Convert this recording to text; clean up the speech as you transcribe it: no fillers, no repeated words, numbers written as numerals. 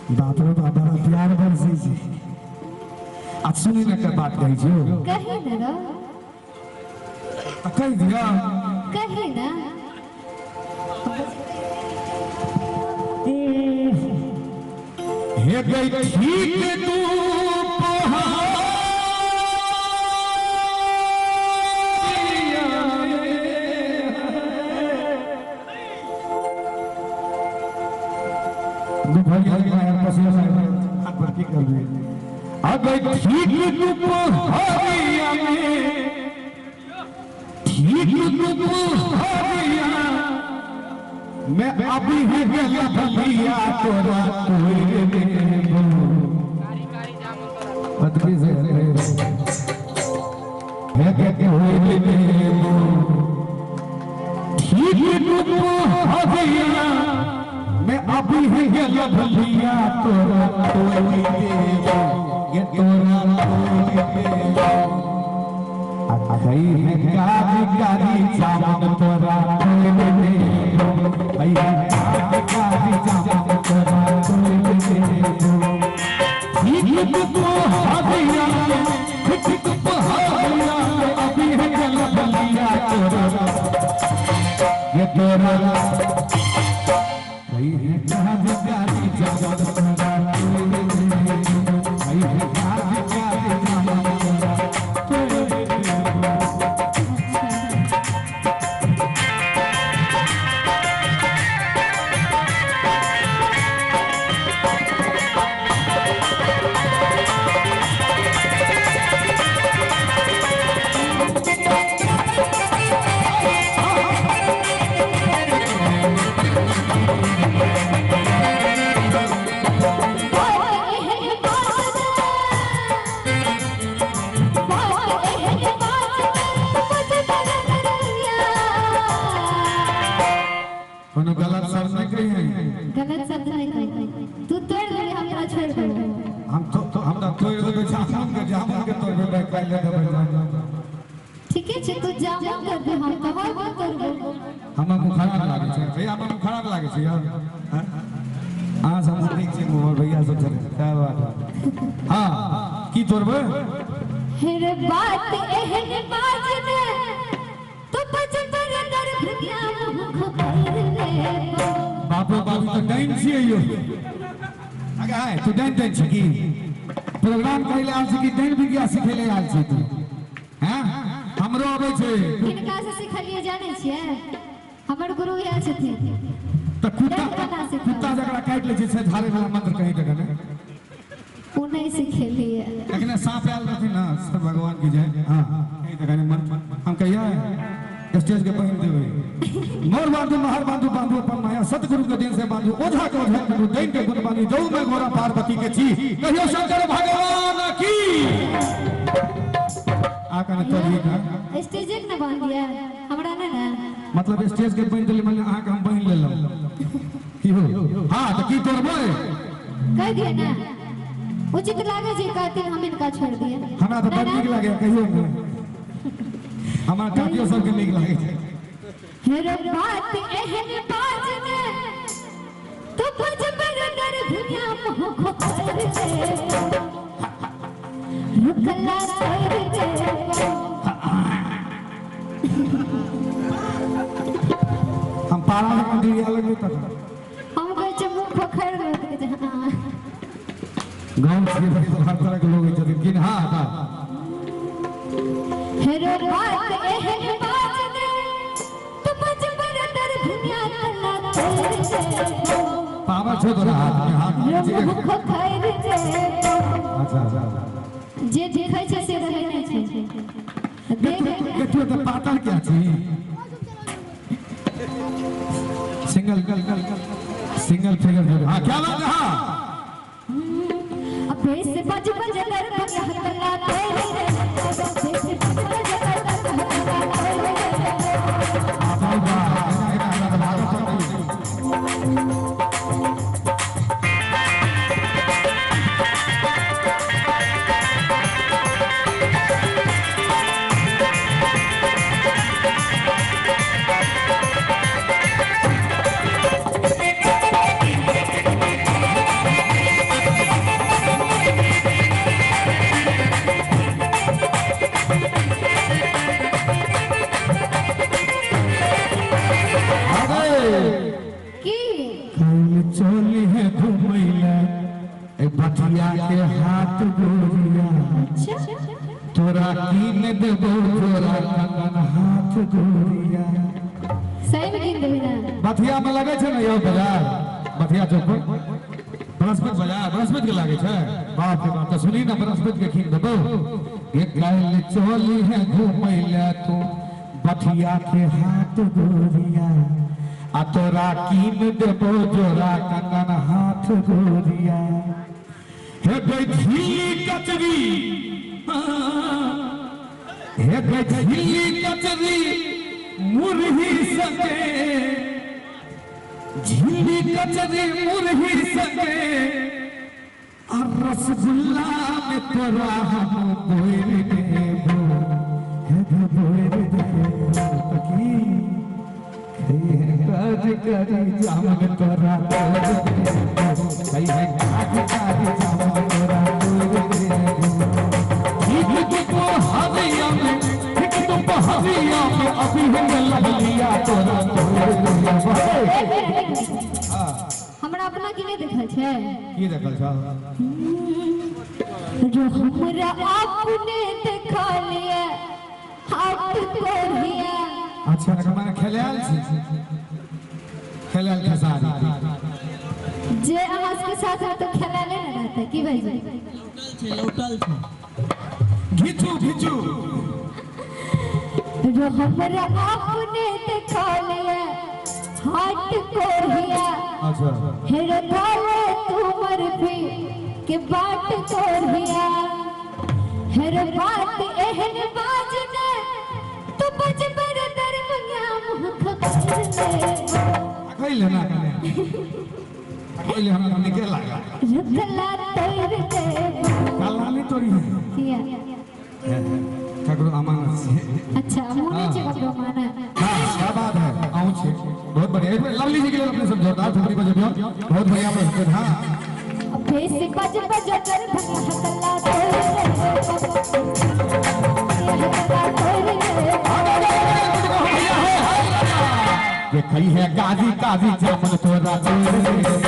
बाप रे बाप, बड़ा प्यार बरसै छै। आ सुनी ने के बात कहै छियौ। कही ने रो। तऽ कहि दिअ। कही ना। हे गई ठीक तू अगर ठीक दुपहरिया में, ठीक दुपहरिया मैं अभी है भैया तोरा तोड़ देबो। बदली से है के तोड़ देबो। ठीक दुपहरिया मैं अभी है भैया तोरा तोड़ देबो, ये तोरा तोड़ देबो। अखई है कारी कारी जामन तोरा तोड़ देबो, अई है कारी जामन तोरा तोड़ देबो। ठीक दुपहरिया में, ठीक दुपहरिया में अभी है भैया तोरा, ये तोरा अई है कारी कारी जामन तोरा तोड़ देबो, अई है कारी कारी जामन तोरा तोड़ देबो। कोनो गलत शब्द नहीं कही है। गलत शब्द नहीं कही। तू तोड़ दे, हमरा छोड़ दे। हम तो हमरा तोड़ देबै, जामुन के जामुन के तोड़ देबै, काल्हि देबै। ठीके छै, तू जामुन कर दे, हम तोहर को तोड़बै। हमरा मुँह खराब लागै छै भैया, हमरा मुँह खराब लागै छै यार। अहाँ सब ठीक छै, मोहर भैया सब छै, क्या बात है। हाँ की तोड़बै? हेरे बात एहन बाजने तो बचपर दर भुनिया मुँह खोल ले। बापो बाबू तो डाइन छियै यो। अगे हाय, तू डाइन डाइन छी की? प्रोग्राम करै ले आयल छी कि डाइन विद्या सिखै ले आयल छी तू? हैं? हमरो अबै छै। किनका से सिखलियै जानै छियै? हमर गुरु इएह छथिन। तऽ कुत्ता कुत्ता जकरा काटि लै छै से झाड़े वाला मंत्र कहीं जगह ने ओ नहीं सिखेलियै। एखने साँप आयल रहथिन ना, सब भगवान की जय। हाँ कहीं जगह ने मंत्र हम कहिए स्टेज के पहिन देबै। मोर बांधू महर बांधू बांधू अपन माया, सतगुरु के दिन से बांधू ओझा के ओझा करू, दैन के गुण बानी जऊ में घोड़ा पार्वती के छी। कहियो शंकर भगवान की। आ कने तोरी का स्टेज के न बांध दिया हमरा ने ना, मतलब स्टेज के पहिन देली माने अहाँ के हम पहिन लेलहुं की हो। हां त की तोड़बै? कह दिए ना, उचित लागे जे कहते हम इनका छोड़ दिए। हमरा त बड़ नीक लागे, कहियो ने हमरा काकियो सब के नीक लागे छै। हेरे बात एहन बाजने तो बजबर दर भुनिया मुँह खोल दे, रुकला तोड़ दे। हम पारा में मंदिर अलग तक हम कहै छै मुँह खोखर दे, कहै छै हां। गांव से हर तरह के लोग छथिन कि हां हां। हेरे बात एहन बाजने तो बजबर दर भुनिया कला तोड़ दे, पावर छो तोरा हाथ में, हाथ मुँह खोखर दे। अच्छा अच्छा, जे देखै छै से रहै नै छै। देख देखियो त पातर क्या छी? सिंगल सिंगल फिगर जोड़। हां क्या बात है। हां अब से बज बज दर भुनिया कला तोड़ दे, से बज बज दर भुनिया कला तोड़ दे। बाबा। चली है घुमैला ए बथिया के हाथ गोरिया। अच्छा तोरा कीन देबो तोरा कंगन हाथ गोरिया। सही में कीन देबी ना? बथिया में लगे छै ना यौ बाजार, बथिया चौक पर बृहस्पति बाजार, बृहस्पति के लागे छै। बाप रे बाप, तो सुनी ना बृहस्पति के कीन देबो। एक काल्हि चली है घुमैला तू बथिया के हाथ गोरिया, आ तोरा कीन देबो जोरा कंगन हाथ गोरिया। हे बैठिली कचरी, हे बैठिली कचरी मुरही सके, झिल्ली कचरी मुरही सके, आ रसगुल्ला में तोरा हम बोल देबो, हे बोल देबो। तकी काज करी जामन तोरा तोड़ देबो, कही है काज करी जामन तोरा तोड़ देबो। ठीक तुमको हरिया में, ठीक तुमको हरिया में अभी हम लहलिया तोरा तोड़ देबो। हमरा अपना की नहीं देखल छै? की देखल छ? जो हमरा अपने देखा लिया हाथ कोरिया। अच्छा माने खेले आयल छी, खेले आयल खेसारी जे अहाँ के साथ में तो खेला ले ना रहता की भाई जी? लौटल छै घिचू घिचू। जो हमरा अपने देखा लिया हाथ कोरिया। अच्छा हेर धाले तुमर भी के बाट कोरिया, हेर बात एहन बाजने तो बज बर दरमिया मुख कर ले। अखैले ना कने अखैले हमरा निके लागा रखला तोर दे कालाली तोरी है किया ककरो अमानत छै। अच्छा मुने छै ककरो अमानत। हां क्या बात है, आऊं छे बहुत बढ़िया। एक बार लवली जी के लिए अपने सब जोरदार थोड़ी बजबियो, बहुत बढ़िया प्रस्तुत। हां फेस बज बज कर भंग हकला तोर दे, ये खई है गाजी गाजी जामन तोरा तोड़ दे।